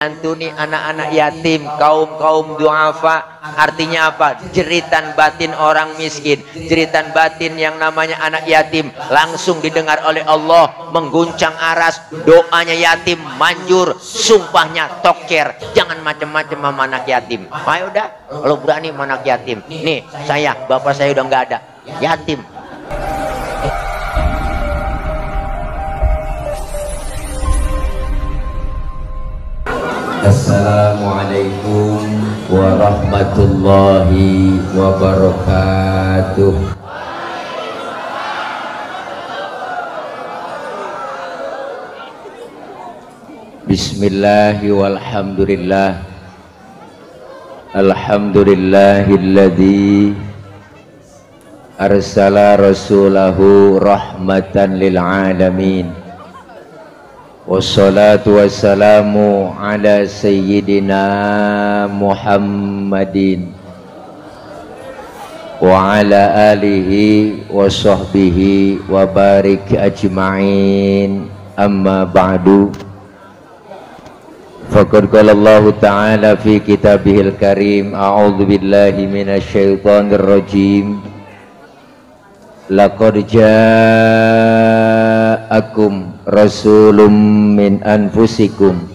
Antuni anak-anak yatim, kaum duafa. Artinya apa? Jeritan batin orang miskin, jeritan batin yang namanya anak yatim langsung didengar oleh Allah, mengguncang aras. Doanya yatim manjur, sumpahnya toker. Jangan macam-macam sama anak yatim. Ayo dah, kalau berani sama anak yatim. Nih saya, bapak saya udah nggak ada, yatim. Assalamualaikum warahmatullahi wabarakatuh. Bismillahi walhamdulillah. Alhamdulillahilladzi arsala rasulahu rahmatan lil alamin. Wassalatu wassalamu ala sayyidina Muhammadin wa ala alihi wa sahbihi wa barik ajma'in. Amma ba'du. Faqad qala Allah ta'ala fi kitabihil karim, a'udzu billahi minasy syaithanir rajim. Laqad ja'akum rasulun min anfusikum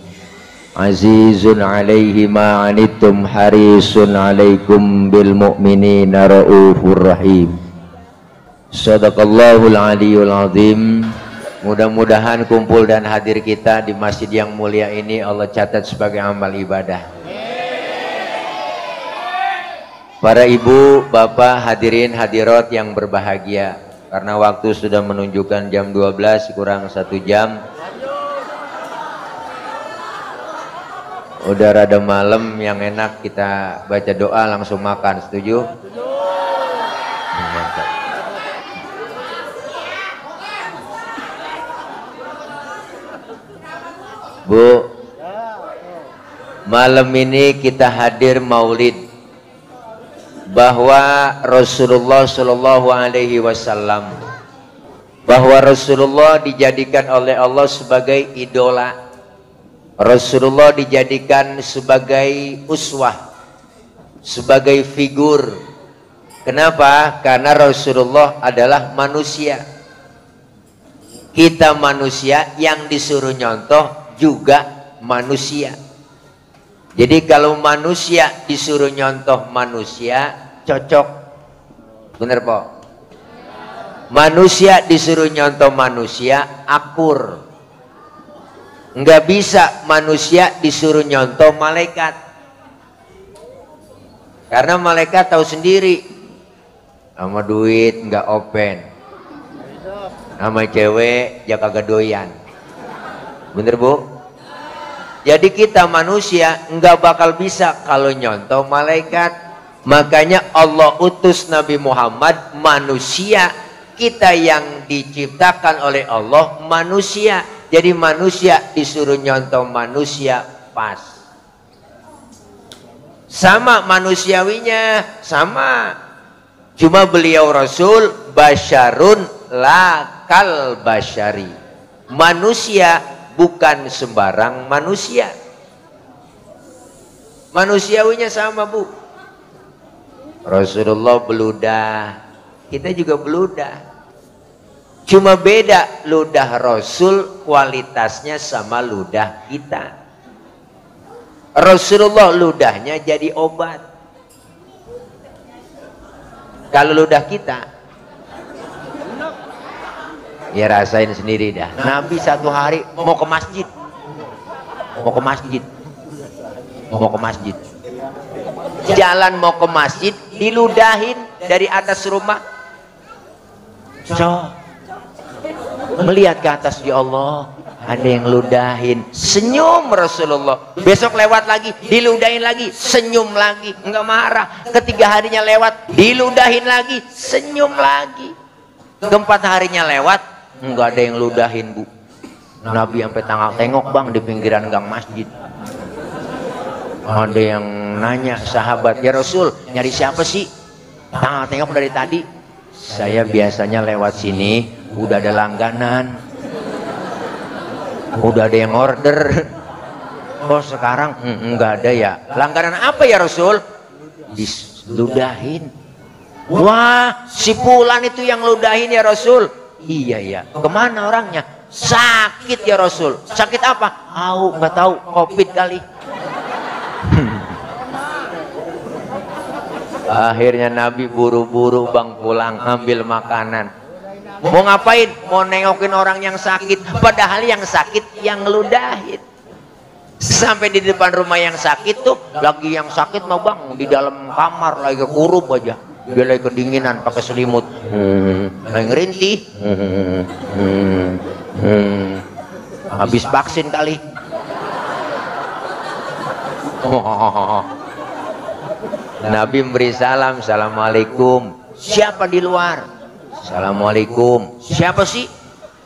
azizun 'alaihi ma 'anittum harisun 'alaikum bil mu'minina raufur rahim. Shadaqallahul aliyyul azim. Mudah-mudahan kumpul dan hadir kita di masjid yang mulia ini Allah catat sebagai amal ibadah. Para ibu, bapak, hadirin hadirat yang berbahagia, karena waktu sudah menunjukkan jam 12 kurang 1 jam. Udah rada malam, yang enak kita baca doa langsung makan. Setuju? Mantap. Bu, malam ini kita hadir maulid bahwa Rasulullah Shallallahu Alaihi Wasallam, bahwa Rasulullah dijadikan oleh Allah sebagai idola, Rasulullah dijadikan sebagai uswah, sebagai figur. Kenapa? Karena Rasulullah adalah manusia. Kita manusia, yang disuruh nyontoh juga manusia. Jadi kalau manusia disuruh nyontoh manusia, cocok. Bener po? Manusia disuruh nyontoh manusia, akur. Nggak bisa manusia disuruh nyontoh malaikat. Karena malaikat tahu sendiri, sama duit nggak open, sama cewek ya kagak doyan. Bener bu? Jadi kita manusia nggak bakal bisa kalau nyontoh malaikat. Makanya Allah utus Nabi Muhammad manusia. Kita yang diciptakan oleh Allah manusia. Jadi manusia disuruh nyontoh manusia pas. Sama manusiawinya, sama. Cuma beliau Rasul basyarun lakal basyari. Manusia bukan sembarang manusia. Manusiawinya sama bu. Rasulullah beludah, kita juga beludah. Cuma beda ludah Rasul kualitasnya sama ludah kita. Rasulullah ludahnya jadi obat. Kalau ludah kita, ya rasain sendiri dah. Nabi satu hari mau ke masjid, jalan mau ke masjid, diludahin dari atas rumah. Melihat ke atas, ya Allah, ada yang ludahin. Senyum Rasulullah. Besok lewat lagi, diludahin lagi, senyum lagi, enggak marah. Ketiga harinya lewat, diludahin lagi, senyum lagi. Keempat harinya lewat, enggak ada yang ludahin bu. Nabi sampai tengok bang di pinggiran gang masjid. Ada yang nanya sahabat, ya Rasul nyari siapa sih? Tengok dari tadi. Saya biasanya lewat sini, udah ada langganan, udah ada yang order. Oh sekarang enggak ada ya. Langganan apa ya Rasul? Diludahin. Wah, si Fulan itu yang ludahin ya Rasul. Iya ya. Kemana orangnya? Sakit ya Rasul. Sakit apa? Nggak tahu. Covid kali. Akhirnya Nabi buru-buru bang pulang ambil makanan. Mau ngapain? Mau nengokin orang yang sakit. Padahal yang sakit yang ngeludahin. Sampai di depan rumah yang sakit tuh, lagi yang sakit mah bang di dalam kamar lagi kekurub aja. Dia lagi kedinginan pakai selimut. Lagi ngerintih. Habis vaksin kali. Nabi memberi salam, assalamualaikum. Siapa di luar? Assalamualaikum. Siapa sih?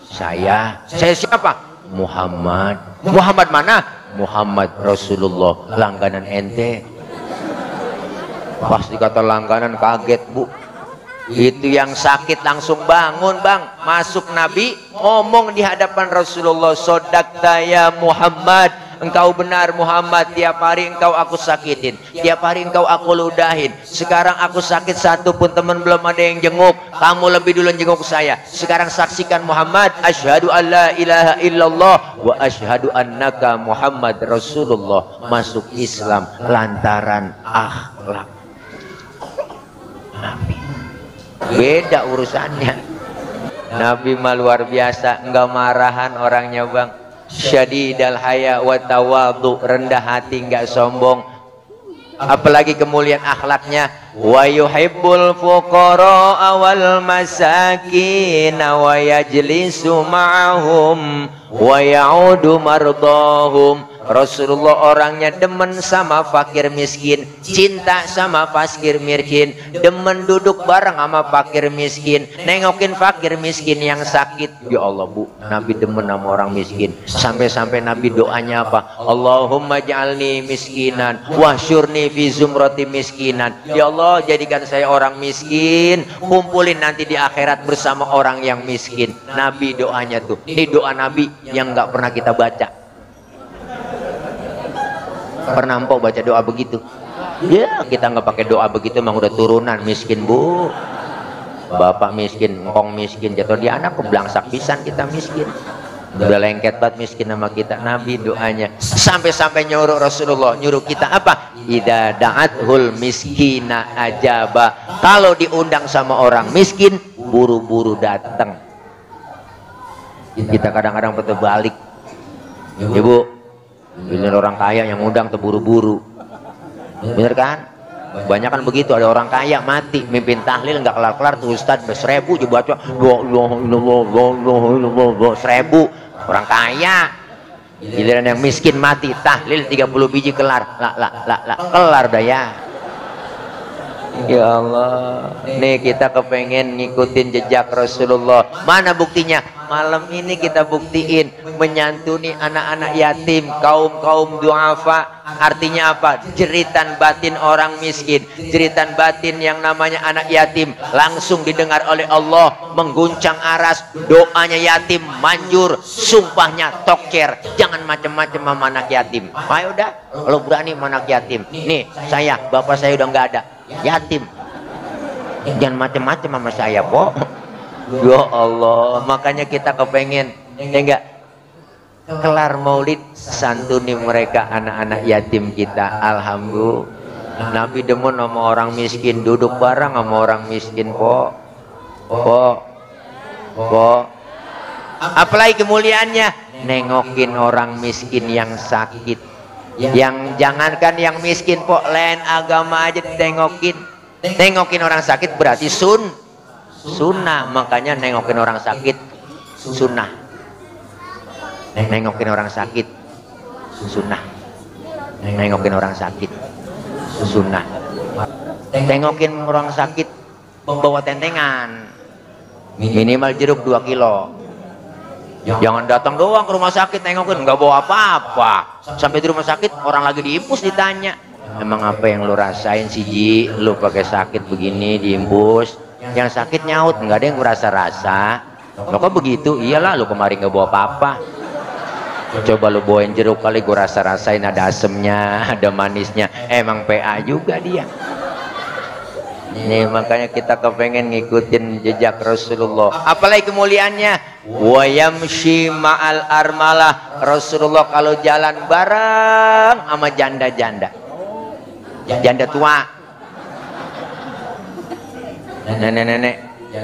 Saya siapa? Muhammad. Muhammad mana? Muhammad Rasulullah. Langganan ente. Pas dikata langganan kaget bu. Itu yang sakit langsung bangun bang. Masuk Nabi ngomong di hadapan Rasulullah, sodakta ya Muhammad. Engkau benar Muhammad, tiap hari engkau aku sakitin, tiap hari engkau aku ludahin. Sekarang aku sakit satu pun teman belum ada yang jenguk. Kamu lebih dulu jenguk saya. Sekarang saksikan Muhammad, asyhadu alla ilaha illallah wa asyhadu annaka Muhammad Rasulullah. Masuk Islam lantaran akhlak Nabi. Beda urusannya. Nabi mah luar biasa, enggak marahan orangnya bang. Syadidal haya wa tawadhu, rendah hati enggak sombong. Apalagi kemuliaan akhlaknya. Wa yuhibbul fuqara wal masakin wa yajlisu ma'ahum wa ya'udu mardahum. Rasulullah orangnya demen sama fakir miskin, cinta sama fakir miskin, demen duduk bareng sama fakir miskin, nengokin fakir miskin yang sakit. Ya Allah bu, Nabi demen sama orang miskin. Sampai-sampai Nabi doanya apa? Allahumma ja'alni miskinan wahsyurni fi zumrati miskinan. Ya Allah jadikan saya orang miskin, kumpulin nanti di akhirat bersama orang yang miskin. Nabi doanya tuh. Ini doa Nabi yang nggak pernah kita baca. Pernah empok baca doa begitu? Ya kita nggak pakai doa begitu, emang udah turunan miskin bu. Bapak miskin, engkong miskin, jatuh di anak keblangsak pisan kita miskin. Udah lengket banget miskin sama kita. Nabi doanya sampai-sampai nyuruh Rasulullah, nyuruh kita apa? Idza da'athul miskina ajaba. Kalau diundang sama orang miskin, buru-buru datang. Kita kadang-kadang betul balik. Ibu, ini orang kaya yang undang terburu-buru, bener kan? Banyak kan begitu, ada orang kaya mati mimpin tahlil nggak kelar-kelar tuh ustadz 1000 coba baca 1000 orang kaya. Giliran yang miskin mati tahlil 30 biji kelar, kelar dah ya. Ya Allah, nih kita kepengen ngikutin jejak Rasulullah. Mana buktinya? Malam ini kita buktiin, menyantuni anak-anak yatim, kaum duafa. Artinya apa? Jeritan batin orang miskin, jeritan batin yang namanya anak yatim langsung didengar oleh Allah, mengguncang aras. Doanya yatim manjur, sumpahnya toker. Jangan macam-macam sama anak yatim. Ayo udah, kalau berani sama anak yatim. Nih saya, bapak saya udah nggak ada, yatim, jangan macam-macam sama saya po. Ya Allah, makanya kita kepengen enggak kelar maulid santuni mereka anak-anak yatim kita. Alhamdulillah Nabi demen sama orang miskin, duduk bareng sama orang miskin po. Apalagi kemuliaannya, nengokin orang miskin yang sakit. Yang jangankan yang miskin po, lain agama aja tengokin. Nengokin orang sakit berarti sunnah. Makanya nengokin orang sakit sunnah. Nengokin orang sakit sunnah. Nengokin orang sakit sunnah. Tengokin orang sakit bawa tentengan, minimal jeruk 2 kilo. Jangan datang doang ke rumah sakit nengokin nggak bawa apa-apa. Sampai di rumah sakit orang lagi diimpus ditanya, emang apa yang lu rasain sih Ji? Lu pakai sakit begini diimpus. Yang sakit nyaut, nggak ada yang merasa-rasa. Lo kok begitu? Iyalah lu kemarin nggak bawa apa-apa. Coba lu bawain jeruk kali gua rasa-rasain, ada asemnya, ada manisnya. Emang PA juga dia. Nih makanya kita kepengen ngikutin jejak Rasulullah. Apalagi kemuliaannya. Wa yamshi ma'al armalah. Rasulullah kalau jalan bareng sama janda-janda. Janda tua. Nenek-nenek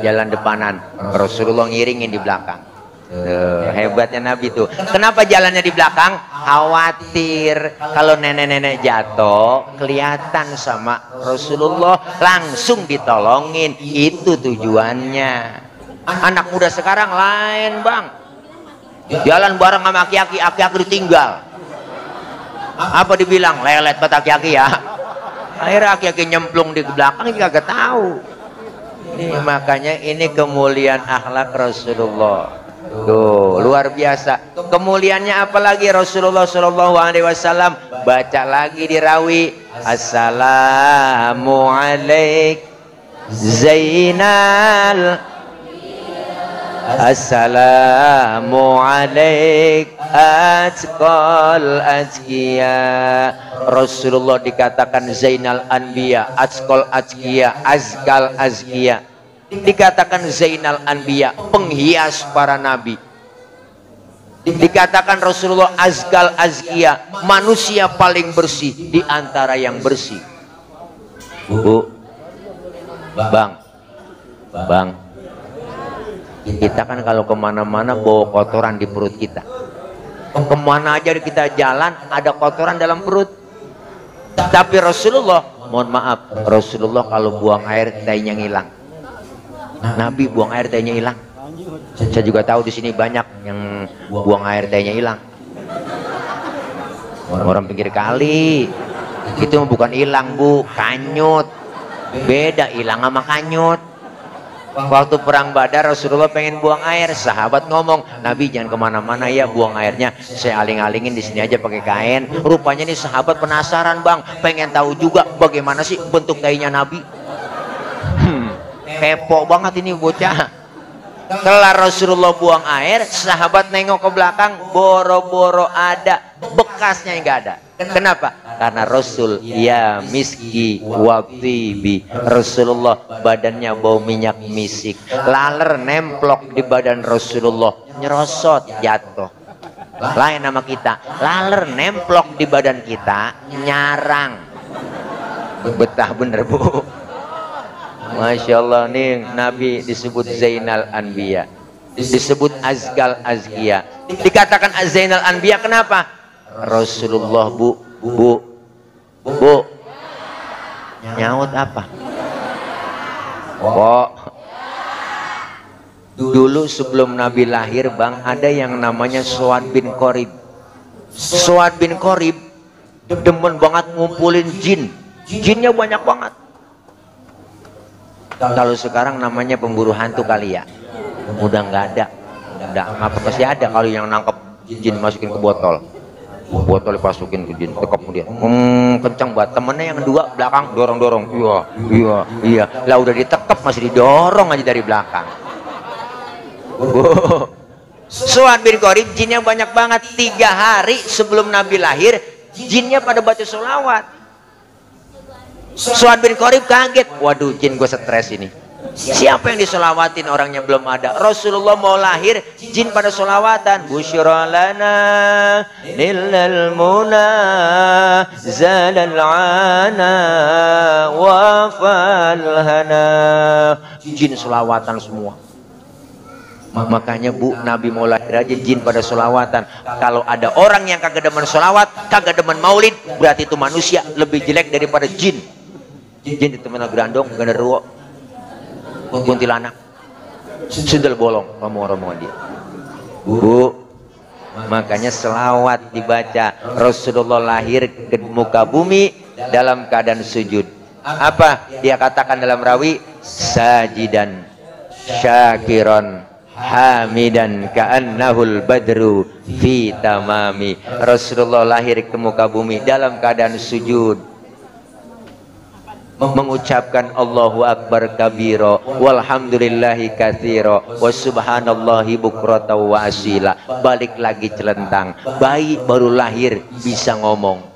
jalan depanan, Rasulullah ngiringin di belakang. Hebatnya Nabi tuh. Kenapa jalannya di belakang? Khawatir kalau nenek-nenek jatuh kelihatan sama Rasulullah, langsung ditolongin. Itu tujuannya. Anak muda sekarang lain bang, jalan bareng sama aki-aki, aki-aki ditinggal. Apa dibilang? Lelet buat aki-aki ya. Akhirnya aki-aki nyemplung di belakang juga gak tahu. Ini makanya ini kemuliaan akhlak Rasulullah. Tuh luar biasa. Kemuliaannya apalagi Rasulullah Shallallahu Alaihi Wasallam. Baca lagi di rawi. Assalamu alaik Zainal. Assalamu alaik Atqal Atqiya. Rasulullah dikatakan Zainal Anbiya, Atqal Atqiya, Azkal Azkiya. Dikatakan Zainal Anbiya, penghias para nabi. Dikatakan Rasulullah Azkal Azkiya, manusia paling bersih di antara yang bersih. Bu, bang, kita kan kalau kemana-mana bawa kotoran di perut kita. Kemana aja kita jalan ada kotoran dalam perut. Tapi Rasulullah, mohon maaf, Rasulullah kalau buang air tainya ngilang. Nabi buang air tainya hilang. Saya juga tahu di sini banyak yang buang air tainya hilang. Orang pinggir kali. Itu bukan hilang bu, kanyut. Beda hilang sama kanyut. Waktu perang Badar Rasulullah pengen buang air, sahabat ngomong, Nabi jangan kemana-mana ya buang airnya, saya aling-alingin di sini aja pakai kain. Rupanya nih sahabat penasaran bang, pengen tahu juga bagaimana sih bentuk tainya Nabi. Kepo banget ini bocah. Kelar Rasulullah buang air, sahabat nengok ke belakang, boro-boro ada bekasnya yang nggak ada. Kenapa? Karena Rasul ya miski wabibi. Rasulullah badannya bau minyak misik. Laler nemplok di badan Rasulullah, nyerosot jatuh. Lain nama kita, laler nemplok di badan kita, nyarang. Betah bener bu. Masya Allah nih Nabi disebut Zainal Anbiya, disebut Azkal Azkiya. Dikatakan Zainal Anbiya kenapa? Rasulullah bu nyaut apa? Kok dulu sebelum Nabi lahir bang ada yang namanya Suad bin Qorib. Suad bin Qorib demen banget ngumpulin jin. Jinnya banyak banget. Kalau sekarang namanya pemburu hantu kali ya. Udah nggak ada. Udah apa pasti ada kalau yang nangkep jin masukin ke botol. Botol dimasukin ke jin, tekap kemudian kencang banget. Temennya yang dua belakang dorong-dorong. Iya. Lah udah ditekap masih didorong aja dari belakang. Suad bin Qorib jinnya banyak banget. 3 hari sebelum Nabi lahir jinnya pada baca sholawat. Suad bin Qorib kaget, waduh jin gue stres ini. Siapa yang disolawatin orangnya belum ada. Rasulullah mau lahir jin pada solawatan. Busyra lana lillal muna zalal ana wa falhana. Jin solawatan semua. Makanya bu, Nabi mau lahir aja jin pada solawatan. Kalau ada orang yang kagak demen solawat, kagak demen maulid, berarti itu manusia lebih jelek daripada jin. Jin itu mana gerandong, genderuwo, kuntilanak, sundel bolong, ngomong-ngomong dia. Bu, makanya selawat dibaca. Rasulullah lahir ke muka bumi dalam keadaan sujud. Apa dia katakan dalam rawi? Sajidan, syakiron, hamidan, ka'annahul badru fi tamami. Rasulullah lahir ke muka bumi dalam keadaan sujud. mengucapkan Allahu Akbar kabiro, walhamdulillahi katsiro, wa subhanallahi bukrata wa asila. Balik lagi celentang. Bayi baru lahir bisa ngomong.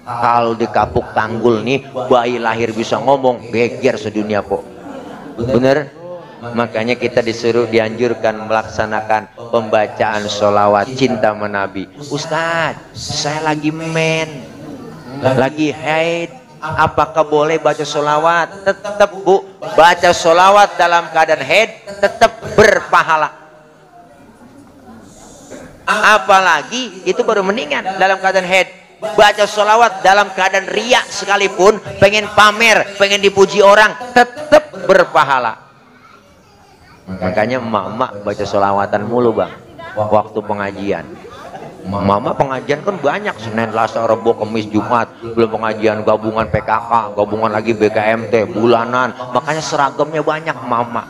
Kalau di Kapuk Tanggul nih, bayi lahir bisa ngomong, geger sedunia po. Bener? Makanya kita disuruh dianjurkan melaksanakan pembacaan sholawat cinta menabi. Ustadz, saya lagi men, lagi haid, apakah boleh baca sholawat? Tetap bu, baca sholawat dalam keadaan haid tetap berpahala. Apalagi itu baru mendingan dalam keadaan haid. Baca sholawat dalam keadaan riak sekalipun, pengen pamer, pengen dipuji orang, tetap berpahala. Makanya emak-emak baca sholawatan mulu bang waktu pengajian. Mama pengajian kan banyak, Senin, Selasa, Rabu, Kamis, Jumat, belum pengajian gabungan PKK, gabungan lagi BKMT, bulanan. Makanya seragamnya banyak mama.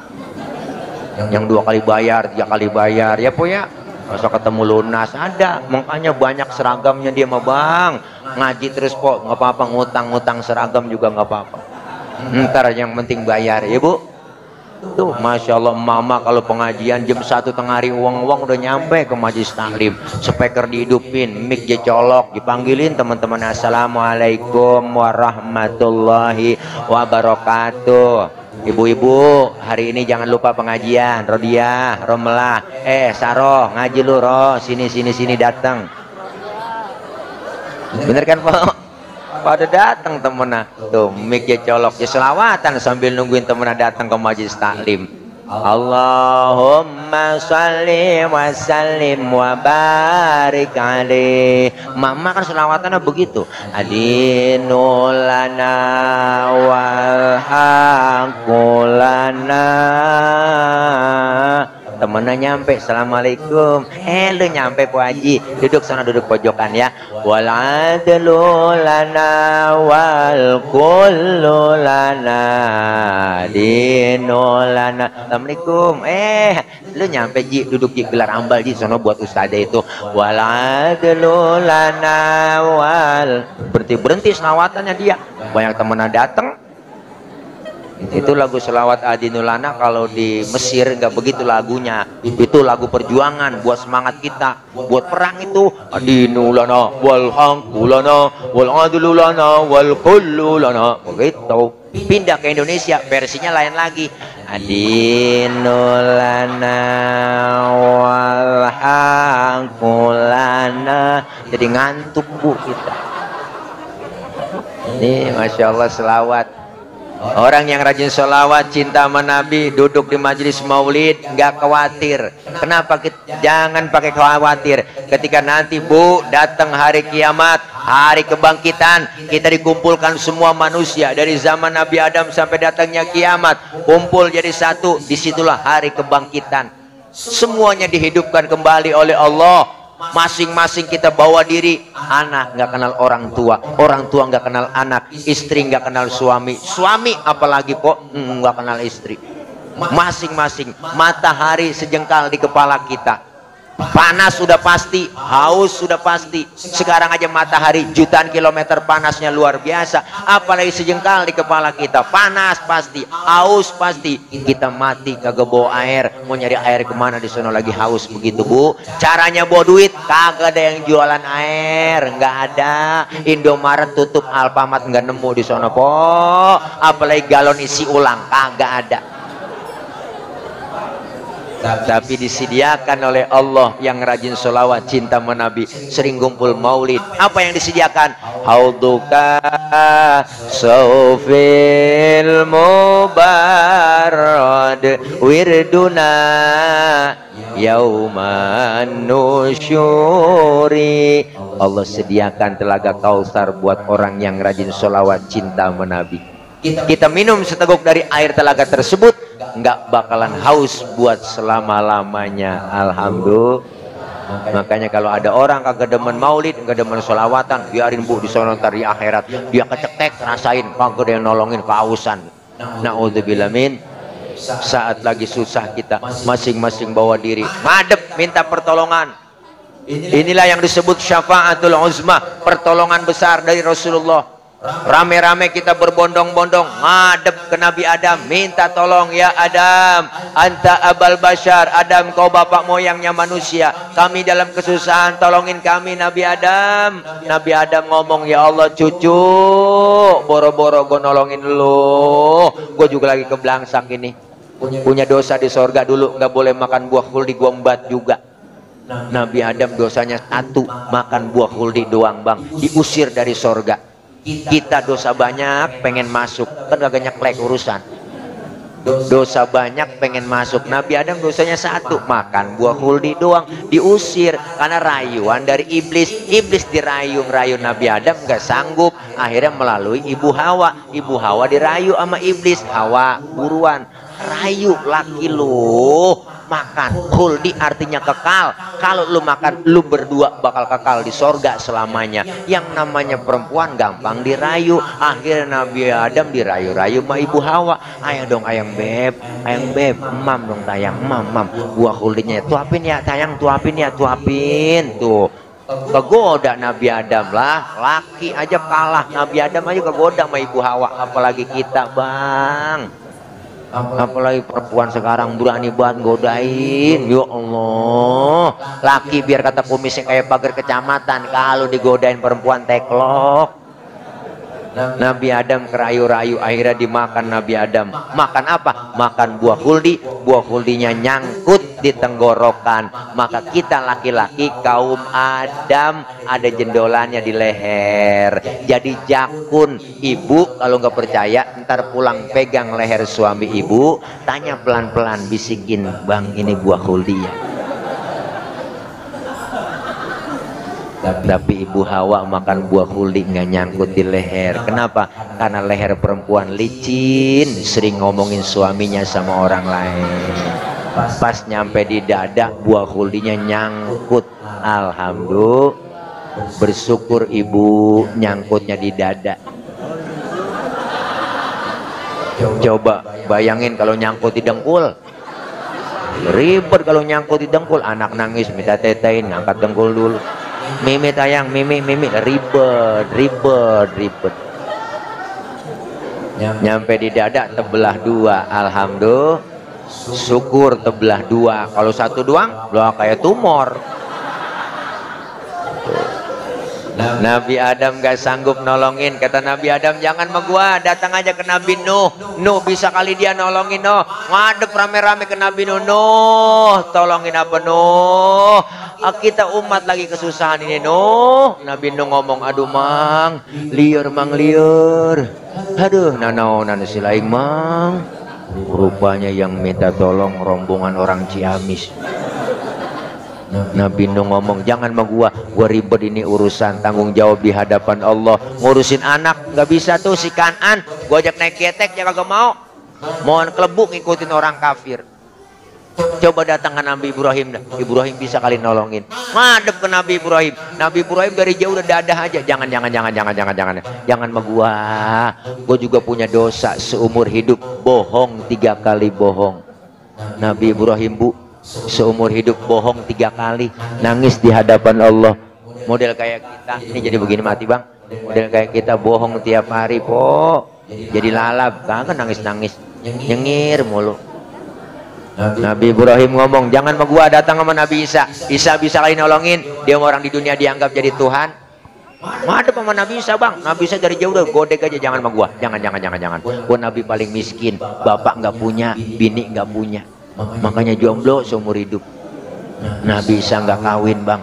Yang 2 kali bayar, 3 kali bayar, ya po ya. Masa ketemu lunas ada, makanya banyak seragamnya dia mah bang. Ngaji terus po, nggak apa-apa, ngutang seragam juga nggak apa-apa. Ntar yang penting bayar ya bu. Tuh Masya Allah mama kalau pengajian jam 1 tengah hari uang-uang udah nyampe ke majelis taklim, speaker dihidupin, mic dicolok, dipanggilin teman-teman, assalamualaikum warahmatullahi wabarakatuh. Ibu-ibu hari ini jangan lupa pengajian, Rodiah, Romelah, Saroh ngaji lu Roh, sini datang. Bener kan Pak? Pada datang temennya tuh miknya colok ya selawatan sambil nungguin temennya datang ke majelis taklim. Allahumma sholli wa sallim wa barik alaih. Mama kan selawatannya begitu. Adinulana wal haqulana. Temennya nyampe, assalamualaikum. Lu nyampe Po Haji, duduk sana, duduk pojokan ya. Wal adlu lana wal kullu lana dinulana. Assalamualaikum. Lu nyampe Ji, duduk Ji, gelar ambal Ji, sono buat ustadzah itu. Wal adlu lana wal. Berhenti selawatannya dia. Banyak temennya datang. Itu lagu selawat Adinulana kalau di Mesir nggak begitu lagunya. Itu lagu perjuangan buat semangat kita buat perang itu. Adinulana wal hangkulana wal adululana wal kullulana. Begitu. Pindah ke Indonesia versinya lain lagi. Adinulana wal hangkulana. Jadi ngantuk bu kita. Ini Masya Allah selawat. Orang yang rajin sholawat cinta sama Nabi duduk di majelis maulid nggak khawatir. Kenapa? Jangan pakai khawatir. Ketika nanti bu datang hari kiamat, hari kebangkitan, kita dikumpulkan semua manusia dari zaman Nabi Adam sampai datangnya kiamat, kumpul jadi satu. Disitulah hari kebangkitan. Semuanya dihidupkan kembali oleh Allah. Masing-masing kita bawa diri. Anak nggak kenal orang tua nggak kenal anak, istri nggak kenal suami apalagi kok nggak kenal istri. Masing-masing matahari sejengkal di kepala kita. Panas sudah pasti, haus sudah pasti. Sekarang aja matahari jutaan kilometer panasnya luar biasa, apalagi sejengkal di kepala kita. Panas pasti, haus pasti. Kita mati kagak bawa air, mau nyari air kemana di sana lagi haus begitu bu. Caranya bawa duit, kagak ada yang jualan air, nggak ada. Indomaret tutup, Alfamart nggak nemu di sana po. Apalagi galon isi ulang, kagak ada. Tapi disediakan oleh Allah yang rajin sholawat cinta menabi, sering kumpul maulid. Apa yang disediakan? Hauduka saufil mubarad wirduna yauman nusyuri. Allah sediakan telaga Kausar buat orang yang rajin sholawat cinta menabi. Kita minum seteguk dari air telaga tersebut, nggak bakalan haus buat selama-lamanya. Alhamdulillah. Makanya kalau ada orang kagak demen maulid, kagak demen sholawatan, biarin bu di sono ntar di akhirat dia kecetek rasain, kagak ada yang nolongin, kehausan. Naudzubillah min. Saat lagi susah kita masing-masing bawa diri, ngadep minta pertolongan. Inilah yang disebut syafaatul uzma, pertolongan besar dari Rasulullah. Rame-rame kita berbondong-bondong ngadep ke Nabi Adam, minta tolong, ya Adam, anta abal bashar, Adam kau bapak moyangnya manusia, kami dalam kesusahan, tolongin kami Nabi Adam. Nabi Adam ngomong, ya Allah cucu, boro-boro gue nolongin lu, gue juga lagi kebelangsang ini, punya dosa di sorga dulu, nggak boleh makan buah khuldi, gue embat juga. Nabi Adam dosanya satu, makan buah khuldi doang bang, diusir dari sorga. Kita dosa banyak pengen masuk, kan kagak nyeklek urusan. Dosa banyak pengen masuk. Nabi Adam dosanya satu, makan buah khuldi doang, diusir karena rayuan dari iblis. Iblis dirayu-rayu Nabi Adam nggak sanggup, akhirnya melalui ibu Hawa. Ibu Hawa dirayu sama iblis. Hawa buruan rayu laki lu makan khuldi, artinya kekal. Kalau lu makan, lu berdua bakal kekal di sorga selamanya. Yang namanya perempuan gampang dirayu. Akhirnya Nabi Adam dirayu-rayu sama ibu Hawa. Ayo dong ayang beb, emam dong tayang, emam buah khuldinya tuapin ya tayang, tuapin ya, tuapin tuh. Kegoda Nabi Adam lah, laki aja kalah, Nabi Adam aja kegoda sama ibu Hawa, apalagi kita bang. Apalagi perempuan sekarang berani banget godain. Ya Allah, laki biar kata kumisnya kayak pagar kecamatan, kalau digodain perempuan teklok. Nabi Adam kerayu-rayu, akhirnya dimakan Nabi Adam. Makan apa? Makan buah khuldi. Buah khuldinya nyangkut di tenggorokan. Maka kita laki-laki kaum Adam ada jendolannya di leher, jadi jakun. Ibu kalau nggak percaya, ntar pulang pegang leher suami ibu, tanya pelan-pelan, bisikin, bang ini buah khuldi ya. Tapi ibu Hawa makan buah khuldi nggak nyangkut di leher. Kenapa? Karena leher perempuan licin, sering ngomongin suaminya sama orang lain. Pas nyampe di dada, buah khuldinya nyangkut. Alhamdulillah, bersyukur ibu nyangkutnya di dada. Coba bayangin kalau nyangkut di dengkul, ribet. Kalau nyangkut di dengkul, anak nangis minta tetein, ngangkat dengkul dulu. Mimi tayang, mimi, ribet. Nyampe di dada, tebelah dua. Alhamdulillah, syukur tebelah dua. Kalau satu doang, loh kayak tumor. Nabi Adam gak sanggup nolongin. Kata Nabi Adam, jangan sama gua, datang aja ke Nabi Nuh. Nuh bisa kali dia nolongin. Nuh ngadep rame-rame ke Nabi Nuh. Nuh tolongin apa Nuh? Kita umat lagi kesusahan ini Nuh. Nabi Nuh ngomong, aduh mang, liur mang liur. Aduh nanau silaing mang. Rupanya yang minta tolong rombongan orang Ciamis. Nabi Nuh ngomong, jangan sama gua ribet, ini urusan tanggung jawab di hadapan Allah. Ngurusin anak nggak bisa tuh si Kanan, gua ajak naik ketek ya kagak mau. Mohon kelebuk ngikutin orang kafir. Coba datang ke Nabi Ibrahim dah. Ibrahim bisa kali nolongin. Ngadep ke Nabi Ibrahim. Nabi Ibrahim dari jauh udah dadah aja. Jangan sama gua juga punya dosa seumur hidup, bohong 3 kali bohong. Nabi Ibrahim bu, seumur hidup bohong 3 kali, nangis di hadapan Allah. Model kayak kita ini jadi begini mati bang. Model kayak kita bohong tiap hari po, jadi lalap, kangen nangis nyengir mulu. Nabi Ibrahim ngomong, jangan sama gua, datang sama Nabi Isa. Isa bisa kali nolongin, dia orang di dunia dianggap jadi Tuhan. Madep sama Nabi Isa bang. Nabi Isa dari jauh udah godek aja, jangan sama gua, jangan. Gua Nabi paling miskin, bapak nggak punya, bini nggak punya. Makanya jomblo seumur hidup. Nabi Isa nggak kawin bang.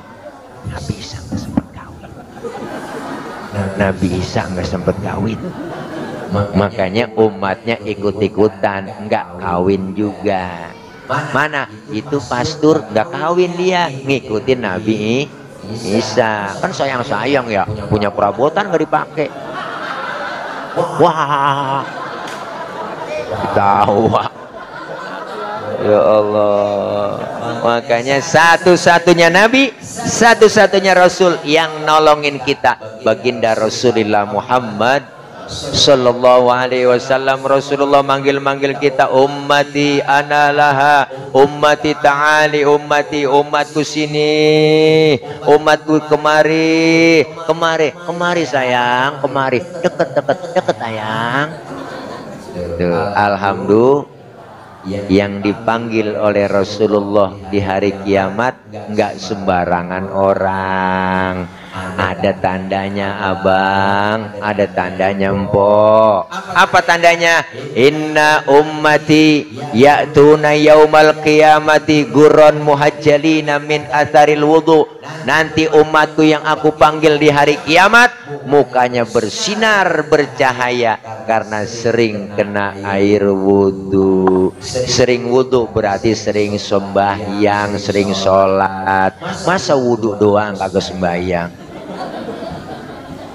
Nabi Isa nggak sempet kawin. Makanya umatnya ikut-ikutan nggak kawin juga. Mana itu pastur nggak kawin, dia ngikutin Nabi Isa. Kan sayang ya, punya perabotan nggak dipakai. Wah, ketawa. Ya Allah. Makanya satu-satunya Nabi, satu-satunya Rasul yang nolongin kita, baginda Rasulullah Muhammad Sallallahu alaihi wasallam. Rasulullah manggil-manggil kita, ummati analaha, ummati ta'ali, ummati, umatku sini, umatku kemari, kemari, kemari sayang, kemari, deket, deket, deket sayang. Tuh, alhamdulillah, yang dipanggil oleh Rasulullah di hari kiamat nggak sembarangan orang. Ada tandanya abang, ada tandanya empok. Apa tandanya? Inna ummati ya'tuna yaumal qiyamati gurran muhajjalina min atharil wudu. Nanti umatku yang aku panggil di hari kiamat mukanya bersinar bercahaya karena sering kena air wudu. Sering wudu berarti sering sembahyang, sering sholat. Masa wudu doang kagak sembahyang?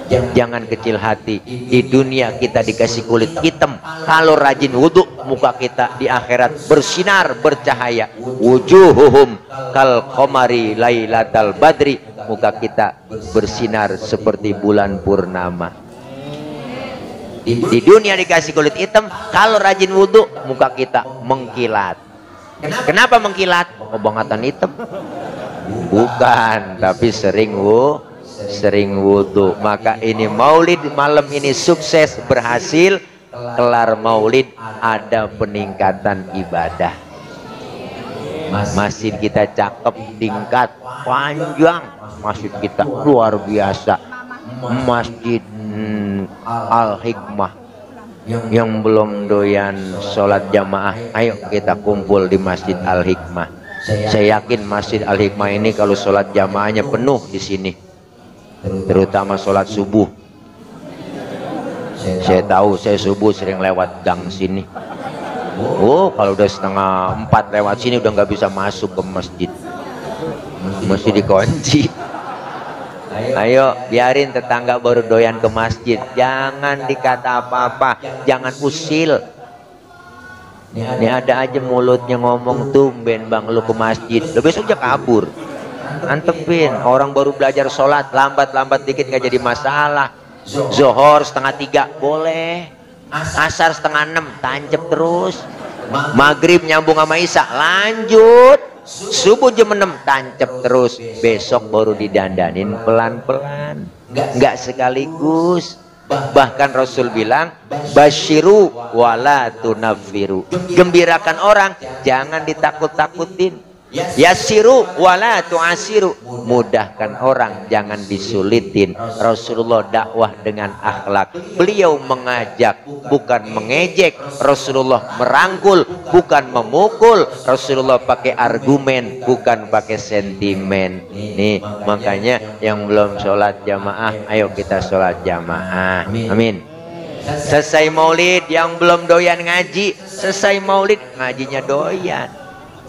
Jangan kecil hati. Di dunia kita dikasih kulit hitam, kalau rajin wudhu muka kita di akhirat bersinar bercahaya. Wujuhuhum kal qamari lailatal badri, muka kita bersinar seperti bulan purnama. Di dunia dikasih kulit hitam, kalau rajin wudhu muka kita mengkilat. Kenapa mengkilat? Obongatan hitam? Bukan, tapi sering wudhu. Maka ini maulid malam ini sukses, berhasil. Kelar maulid ada peningkatan ibadah. Masjid kita cakep, tingkat panjang. Masjid kita luar biasa. Masjid Al-Hikmah. Yang belum doyan sholat jamaah, ayo kita kumpul di Masjid Al-Hikmah. Saya yakin Masjid Al-Hikmah ini kalau sholat jamaahnya penuh di sini, terutama sholat subuh. Saya tahu, saya subuh sering lewat gang sini. Oh, kalau udah 3:30 lewat sini udah nggak bisa masuk ke masjid, mesti dikunci. Ayo biarin tetangga baru doyan ke masjid, jangan dikata apa-apa, jangan usil. Ini ada aja mulutnya ngomong, tumben bang lu ke masjid, lu besok aja kabur. Antepin, orang baru belajar sholat, lambat-lambat dikit nggak jadi masalah. Zohor 2:30 boleh, asar 5:30 tancep terus, maghrib nyambung sama isya lanjut, subuh jam 6 tancep terus, besok baru didandanin pelan-pelan, nggak sekaligus. Bahkan Rasul bilang, basyiru wala tunaffiru, gembirakan orang, jangan ditakut-takutin. Yassiru wala tu'asiru, mudahkan orang, jangan disulitin. Rasulullah dakwah dengan akhlak. Beliau mengajak, bukan mengejek. Rasulullah merangkul, bukan memukul. Rasulullah pakai argumen, bukan pakai sentimen. Nih, makanya yang belum sholat jamaah, ayo kita sholat jamaah. Amin. Selesai maulid, yang belum doyan ngaji, selesai maulid ngajinya doyan.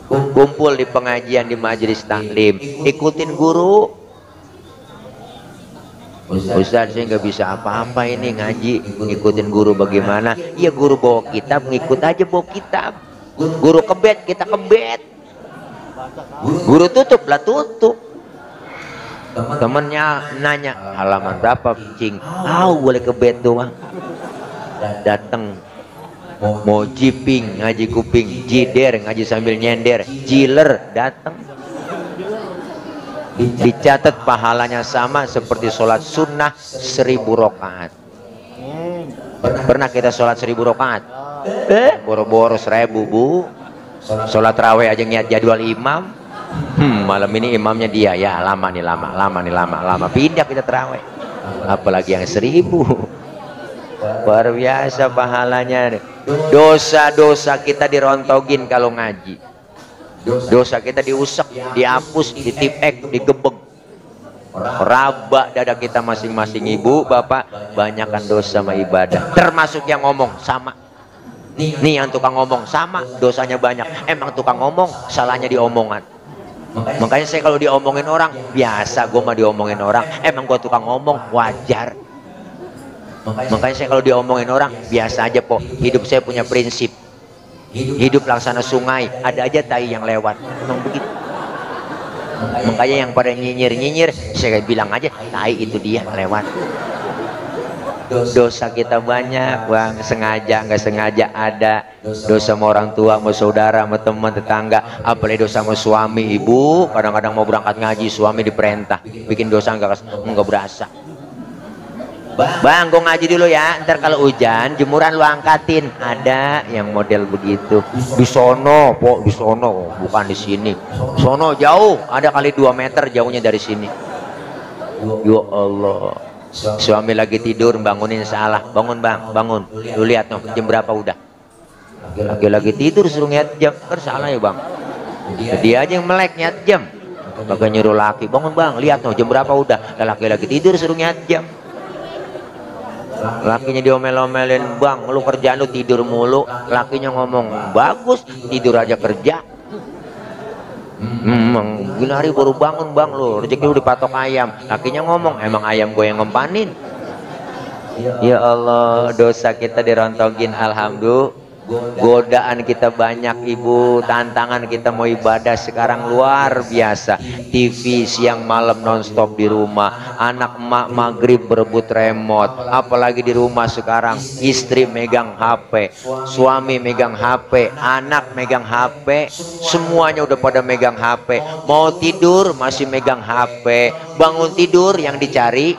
Kumpul di pengajian, di majelis taklim, ikutin guru. Ustaz, saya nggak bisa apa-apa ini ngaji, ngikutin guru bagaimana? Iya, guru bawa kitab, ngikut aja bawa kitab. Guru kebet, kita kebet. Guru tutup lah tutup. Temennya nanya, halaman berapa cing? Boleh kebet doang. Datang mau jiping, ngaji kuping, jider, ngaji sambil nyender, jiler, datang. Dicatat pahalanya sama seperti sholat sunnah 1000 rakaat. Pernah kita sholat 1000 rakaat? Boro-boro 1000 bu. Sholat raweh aja niat jadwal imam. Malam ini imamnya dia, ya lama nih, lama. Pindah kita terawih. Apalagi yang 1000. Luar biasa pahalanya. Dosa-dosa kita dirontogin kalau ngaji. Dosa kita diusek, dihapus, ditipek, digebek. Raba dada kita masing-masing. Ibu, bapak, banyakkan dosa sama ibadah. Termasuk yang ngomong, sama. Nih yang tukang ngomong, sama, dosanya banyak. Emang tukang ngomong, salahnya di omongan. Makanya saya kalau diomongin orang, biasa gue mah diomongin orang. Emang gue tukang ngomong, wajar. Makanya saya kalau diomongin orang, biasa aja po. Hidup saya punya prinsip. Hidup laksana sungai, ada aja tai yang lewat. Memang begitu. Makanya yang pada nyinyir-nyinyir, saya bilang aja, tai itu dia lewat. Dosa kita banyak bang, sengaja nggak sengaja ada. Dosa sama orang tua, sama saudara, sama teman, tetangga. Apalagi dosa sama suami, ibu. Kadang-kadang mau berangkat ngaji, suami diperintah bikin dosa nggak berasa. Bang, gue ngaji dulu ya. Ntar kalau hujan, jemuran lu angkatin. Ada yang model begitu. Di sono, di sono, bukan di sini. Sono jauh, ada kali 2 meter jauhnya dari sini. Ya Allah. Suami lagi tidur, bangunin salah. Bangun bang, bangun. Lu lihat no, jam berapa udah? Lagi tidur suruh ngiat jam, kan salah ya bang. Dia aja yang melek ngiat jam. Kagak nyuruh laki, bangun bang, lihat no, jam berapa udah? Laki tidur suruh ngiat jam. Lakinya diomel-omelin, bang, lu kerjaan lu tidur mulu. Lakinya ngomong, bagus, tidur aja kerja. Gila hari baru bangun bang, lu rezeki lu dipatok ayam. Lakinya ngomong, emang ayam gue yang ngempanin. Ya Allah, dosa kita dirontogin. Alhamdulillah. Godaan kita banyak ibu, tantangan kita mau ibadah sekarang luar biasa. TV siang malam nonstop di rumah, anak emak maghrib berebut remote. Apalagi di rumah sekarang, istri megang HP, suami megang HP, anak megang HP, semuanya udah pada megang HP. Mau tidur masih megang HP, bangun tidur yang dicari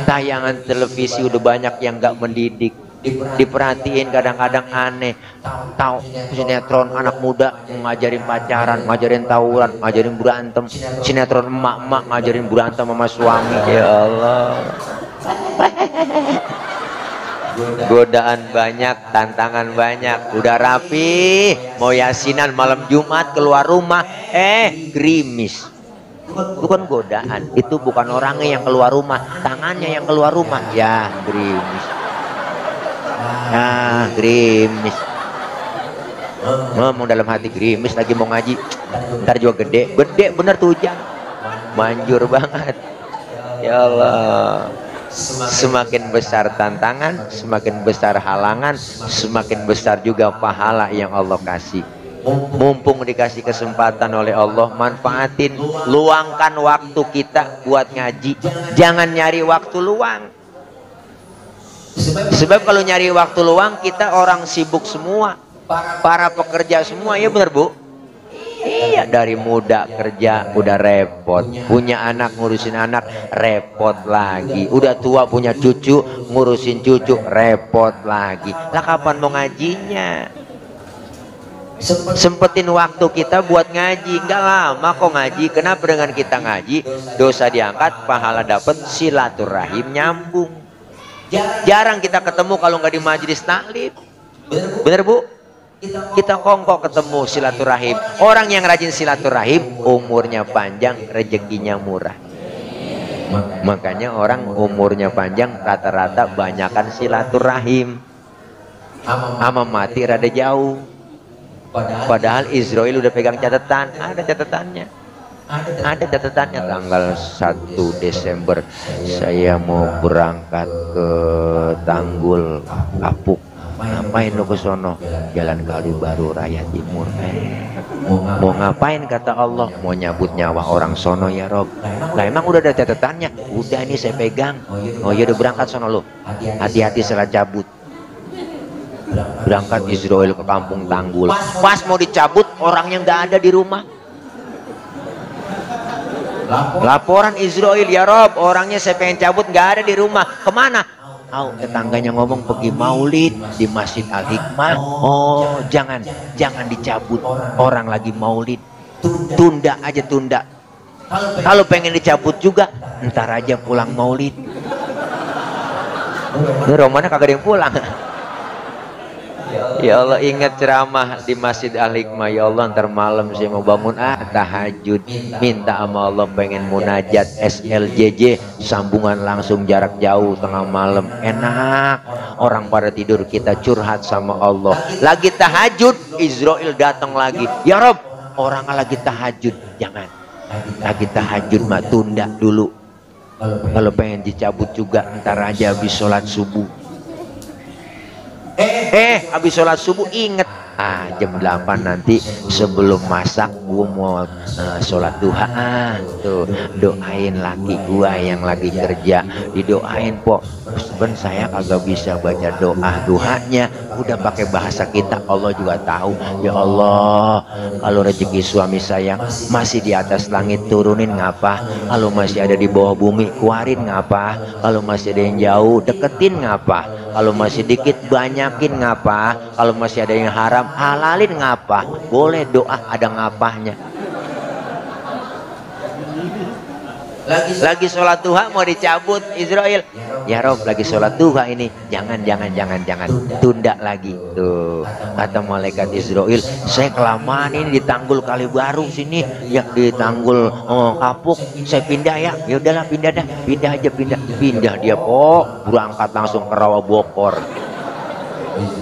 tayangan televisi. Udah banyak yang gak mendidik, diperhatiin kadang-kadang aneh. Tahu sinetron anak muda ngajarin pacaran, ngajarin tawuran, ngajarin berantem. Sinetron emak-emak ngajarin berantem sama suami. Ya Allah. Godaan banyak, tantangan banyak. Udah rapi, mau yasinan malam Jumat keluar rumah, gerimis. Bukan godaan, itu bukan orangnya yang keluar rumah, tangannya yang keluar rumah. Ya gerimis. Nah, gerimis. Ngomong dalam hati, gerimis lagi mau ngaji. Ntar juga gede bener tuh hujan. Manjur banget. Ya Allah. Semakin besar tantangan, semakin besar halangan, semakin besar juga pahala yang Allah kasih. Mumpung dikasih kesempatan oleh Allah, manfaatin, luangkan waktu kita buat ngaji. Jangan nyari waktu luang. Sebab kalau nyari waktu luang, kita orang sibuk semua, para pekerja semua. Ya benar bu? Iya, dari muda kerja udah repot, punya anak ngurusin anak repot lagi, udah tua punya cucu ngurusin cucu repot lagi. Lah kapan mau ngajinya? Sempetin waktu kita buat ngaji. Enggak lama kok ngaji. Kenapa dengan kita ngaji dosa diangkat, pahala dapat, silaturahim nyambung. Jarang kita ketemu kalau nggak di majelis taklim. Bener bu? Kita kongkok ketemu silaturahim. Orang yang rajin silaturahim umurnya panjang, rezekinya murah. Makanya orang umurnya panjang rata-rata banyakan silaturahim. Ama mati rada jauh. Padahal Israel udah pegang catatan. Ada catatannya. Ada catatannya. Tanggal 1 Desember saya mau berangkat ke Tanggul Kapuk. Ngapain lo ke sono? Jalan Kali Baru Raya Timur. Mau ngapain kata Allah? Mau nyabut nyawa orang sono ya Rob. Lah emang udah ada catatannya? Udah ini saya pegang. Oh ya udah berangkat sono lo. Hati-hati salah cabut. Berangkat Israel ke kampung Tanggul. Pas mau dicabut orangnya nggak ada di rumah. Laporan Israel, ya Rob, orangnya saya pengen cabut nggak ada di rumah. Kemana? Tetangganya ngomong pergi maulid di Masjid Al-Hikmah. Oh jangan dicabut, orang lagi maulid. Tunda aja, tunda. Kalau pengen dicabut juga ntar aja pulang maulid. Ini romannya kagak ada yang pulang. Ya Allah, ingat ceramah di Masjid Al-Hikmah. Ya Allah, ntar malam saya mau bangun tahajud, minta sama Allah pengen munajat SLJJ, sambungan langsung jarak jauh tengah malam. Enak, orang pada tidur kita curhat sama Allah. Lagi tahajud, Israel datang lagi. Ya Rob, orang lagi tahajud, jangan. Lagi tahajud mah tunda dulu. Kalau pengen dicabut juga ntar aja habis sholat subuh. Habis sholat subuh inget Jam 8 nanti sebelum masak gua mau sholat duha. Tuh doain laki gua yang lagi kerja, didoain po. Ben saya kagak bisa baca doa duhanya, udah pakai bahasa kita. Allah juga tahu. Ya Allah, kalau rezeki suami saya masih di atas langit turunin ngapa, kalau masih ada di bawah bumi keluarin ngapa, kalau masih ada yang jauh deketin ngapa, kalau masih dikit banyakin ngapa, kalau masih ada yang haram halalin ngapa. Boleh doa ada ngapahnya. Lagi sholat duha mau dicabut Israel. Ya Rob, lagi sholat duha ini, jangan tunda lagi. Tuh kata malaikat Israel, saya kelamaan ini di Tanggul Kalibaru sini, yang di Tanggul Kapuk, saya pindah ya. Ya udahlah pindah dia kok berangkat langsung ke Rawa Bokor.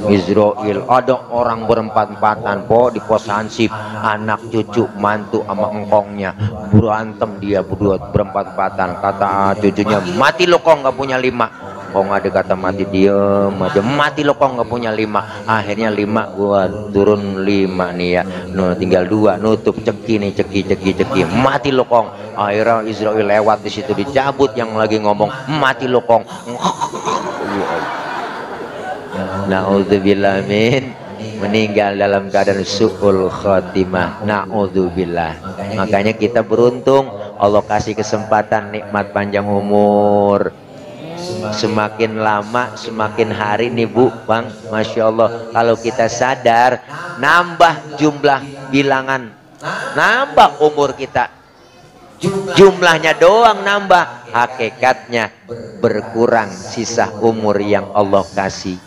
Israel ada orang berempat-empatan po di pos Hansip, anak cucu mantu sama engkongnya berantem, dia berdua berempat-empatan. Kata cucunya, mati lo kok nggak punya 5. Kok nggak ada kata mati, diem aja. Mati lo kok nggak punya 5. Akhirnya 5 gua turun 5 nih ya, tinggal 2 nutup ceki nih, ceki mati lo kong. Akhirnya Israel lewat di situ dicabut yang lagi ngomong mati lo kong. Na'udzubillah min, meninggal dalam keadaan su'ul khotimah. Na'udzubillah. Makanya kita beruntung Allah kasih kesempatan nikmat panjang umur. Semakin lama semakin hari nih Bu Bang, Masya Allah, kalau kita sadar nambah jumlah bilangan, nambah umur kita, jumlahnya doang nambah, hakikatnya berkurang sisa umur yang Allah kasih.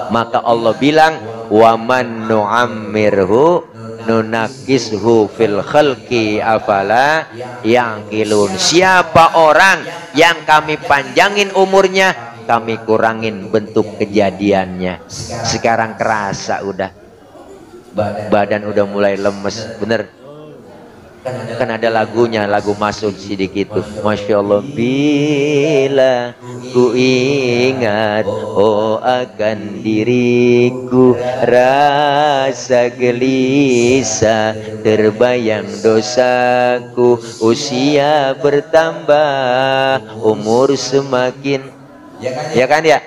Maka Allah bilang, wa man nu'ammirhu nunakishu fil khalqi afala yaqilun. Siapa orang yang kami panjangin umurnya, kami kurangin bentuk kejadiannya. Sekarang kerasa udah badan udah mulai lemes, bener. Kan ada lagunya, lagu masuk sedikit tuh, Masya Allah. Bila ku ingat akan diriku, rasa gelisah terbayang dosaku. Usia bertambah, umur semakin, ya kan ya,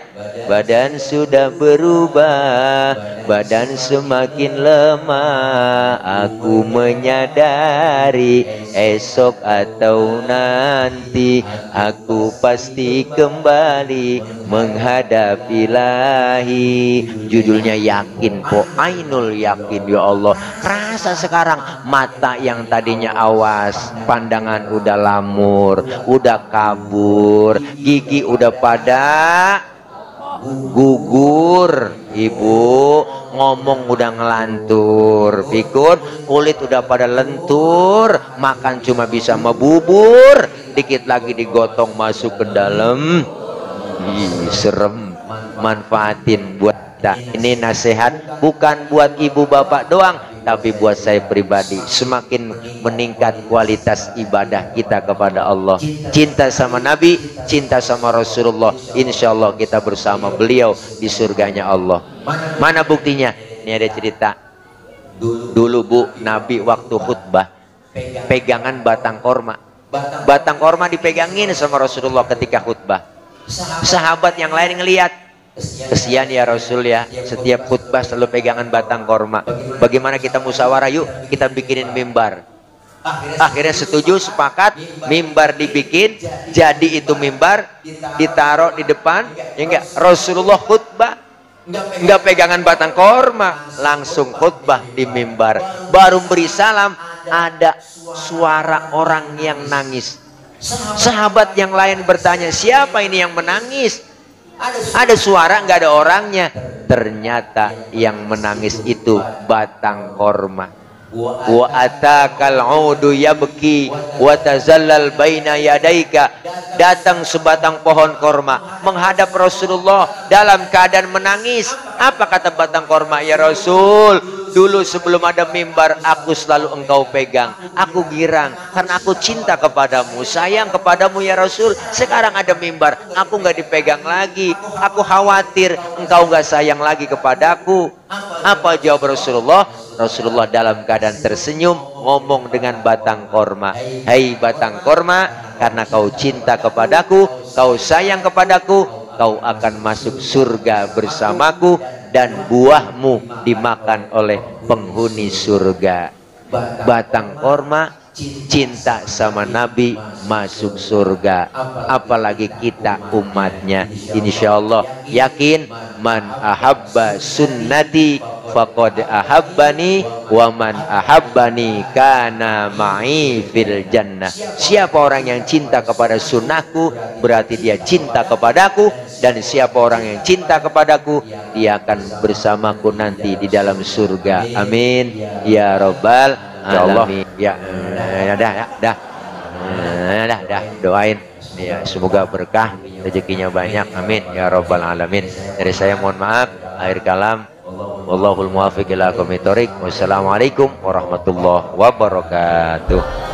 badan sudah berubah, badan semakin lemah. Aku menyadari esok atau nanti aku pasti kembali menghadap Ilahi. Judulnya yakin po, ainul yakin. Ya Allah, kerasa sekarang mata yang tadinya awas, pandangan udah lamur, udah kabur, gigi udah pada gugur, ibu ngomong udah ngelantur, pikun kulit udah pada lentur, makan cuma bisa membubur, dikit lagi digotong masuk ke dalam. Serem. Manfaatin buat kita. Ini nasihat bukan buat ibu bapak doang, tapi buat saya pribadi. Semakin meningkat kualitas ibadah kita kepada Allah, cinta sama Nabi, cinta sama Rasulullah, insya Allah kita bersama beliau di surganya Allah. Mana buktinya? Ini ada cerita. Dulu Bu, Nabi waktu khutbah pegangan batang korma. Batang korma dipegangin sama Rasulullah ketika khutbah. Sahabat yang lain ngelihat, kesian ya Rasul ya, setiap khutbah selalu pegangan batang korma. Bagaimana kita musyawarah, yuk kita bikinin mimbar. Akhirnya setuju, sepakat, mimbar dibikin. Jadi itu mimbar ditaruh di depan, ya enggak, Rasulullah khutbah enggak pegangan batang korma, langsung khutbah di mimbar. Baru beri salam, ada suara orang yang nangis. Sahabat yang lain bertanya, siapa ini yang menangis? Ada suara, nggak ada orangnya. Ternyata yang menangis itu batang korma. Wa atakal udu yabki wa tazallal baina yadaika. Datang sebatang pohon korma menghadap Rasulullah dalam keadaan menangis. Apa kata batang korma? Ya Rasul, dulu sebelum ada mimbar aku selalu engkau pegang. Aku girang karena aku cinta kepadamu, sayang kepadamu ya Rasul. Sekarang ada mimbar, aku nggak dipegang lagi. Aku khawatir engkau nggak sayang lagi kepadaku. Apa jawab Rasulullah? Rasulullah dalam keadaan tersenyum ngomong dengan batang korma, hai batang korma, karena kau cinta kepadaku, kau sayang kepadaku, kau akan masuk surga bersamaku dan buahmu dimakan oleh penghuni surga. Batang korma cinta sama Nabi masuk surga, apalagi kita umatnya. Insyaallah yakin, man ahabba sunnati faqad ahabbani wa man ahabbani kana ma'i fil jannah. Siapa orang yang cinta kepada sunnahku berarti dia cinta kepadaku, dan siapa orang yang cinta kepadaku dia akan bersamaku nanti di dalam surga. Amin ya rabbal alamin. Ya, dah doain ya, semoga berkah, rezekinya banyak, amin ya rabbal alamin. Dari saya mohon maaf, akhir kalam, wallahul muwaffiq ila aqwamit thoriq. Wassalamualaikum warahmatullahi wabarakatuh.